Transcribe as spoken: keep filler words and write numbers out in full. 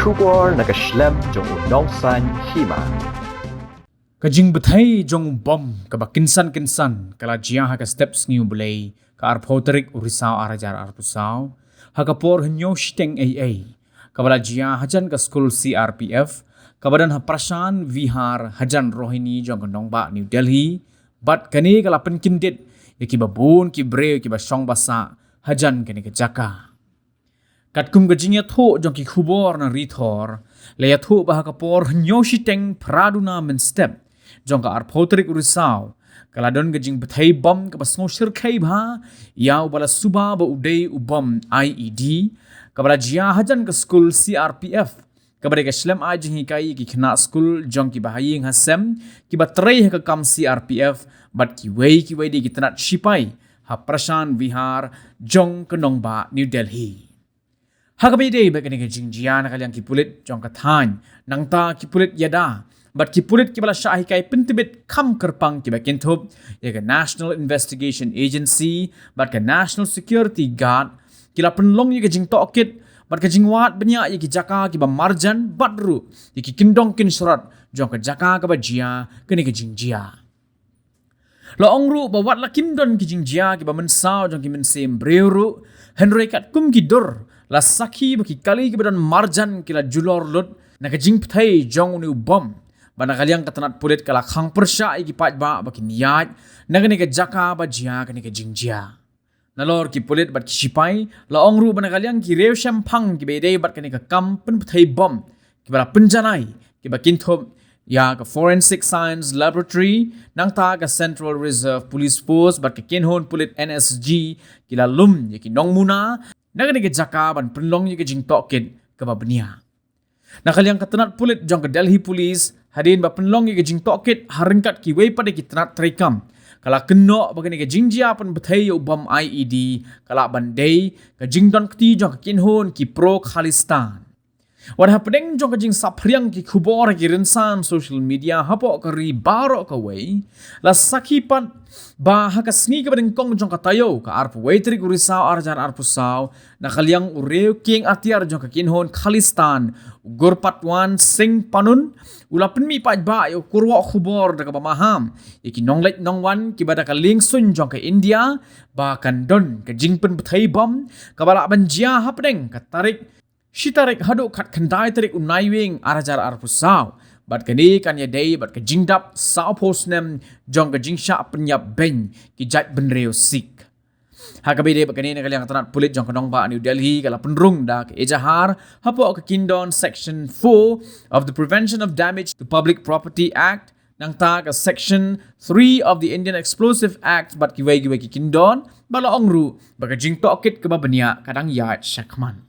Khubor na ka shlem jong u Nongsaiñ Hima. Ka jingbthei jong u bom kaba kynsan kynsan ka la jia ha ka step sngi U Blei ka arphew tarik u Risaw ar hajar arphew saw, ha ka por hynñiew shiteng ei ei, kaba la jia hajan ka skul C R P F kaba don ha Prashan Vihar hajan Rohini jong ka nongbah New Delhi, bad kane ka la pynkyndit ïa kiba bun ki briew kiba shong ba sah hajan kane ka jaka. Katkum ka jingïathuh jong ki khubor na Ri Thor, la ïathuh ba ha ka por hynñiew shiteng phra duna mynstep jong ka arphew tarik u Risaw, ka la don ka jingbthei bom kaba sngew shyrkhei bha ïa uba la suba ba u dei u bom I E D, kaba la jia hajan ka skul C R P F, kaba dei ka shlem ai jinghikai ïa ki khynnah skul jong kiba ha ïing ha sem, kiba trei ha ka kam C R P F, bad kiwei kiwei de ki tnat shipai ha Prashan Vihar jong ka nongbah New Delhi. Ha kaba ïadei bad kane ka jingjia, na ka liang ki pulit jong ka thaiñ, nangta ki pulit ïada bad ki pulit kiba la shah hikai pyntbit kham kyrpang kiba kynthup ïa ka National Investigation Agency bad ka National Security Guard, ki la pynlong ïa ka jingtohkit bad ka jingwad bniah ïa ki jaka kiba marjan bad ruh ïa ki kyndong kynshrot jong ka jaka kaba jia kane ka jingjia. La ong ruh ba wat la kim don ki jingjia kiba mynsaw jong ki mynsiem briew ruh, hynrei katkum ki dur, la sakhi ba ki kali kiba don marjan ki la julor lut na ka jingbthei jong une u bom, bad na ka liang ka tnat pulit ka la khang pyrshah ïa ki paidbah ba kin ïaid na kane ka jaka ba jia kane ka jingjia. Nalor ki pulit bad ki shipai, la ong ruh ba na ka liang ki riewshemphang kiba ïadei bad kane ka kam pynbthei bom, kiba la pynjanai, kiba kynthup ïa ka Forensic Science Laboratory, nangta ka Central Reserve Police Force bad ka kynhun pulit N S G, ki la lum ïa ki nongmuna na kane ka jaka ban pynlong ïa ka jingtohkit kaba bniah. Na ka liang ka tnat pulit jong ka Delhi Police, hadien ba pynlong ïa ka jingtohkit ha ryngkat kiwei pat de ki tnat treikam, ka la kynnoh ba kane ka jingjia pynbthei ïa u bom I E D ka lah ban dei ka jingdon kti jong ka kynhun ki pro Khalistan. Wat hapdeng jong ka jingsaphriang ki khubor ha ki rynsan social media hapoh ka ri baroh kawei, la sakhi pat ba ha ka sngi kaba nyngkong jong ka taïew, ka arphew wei tarik u Risaw ar hajar arphew saw, na ka liang u riew kieng atiar jong ka kynhun Khalistan, u Gurpatwant Singh Pannun, u la pynmih paidbah ïa u kyrwoh khubor da kaba maham ïa ki nongleit nongwan kiba da ka liengsuiñ jong ka India ba kan don ka jingpynbthei bom kaba lah ban jia hapdeng ka tarik shi tarik haduh khatkhyndai tarik u Naiwieng ar hajar arphew saw, bad kane kan ïadei bad ka jingdap sawphew snem jong ka jingshah pynïap beiñ ki jaitbynriew Sikh. Ha kaba ïadei bad kane, na ka liang ka tnat pulit jong ka nongbah New Delhi ka la pynrung da ka ejahar hapoh ka kyndon Section four of the Prevention of Damage to Public Property Act, nangta ka Section three of the Indian Explosive Act bad kiwei kiwei ki kyndon, bad la ong ruh ba ka jingtohkit kaba bniah ka dang ïaid shakhmat.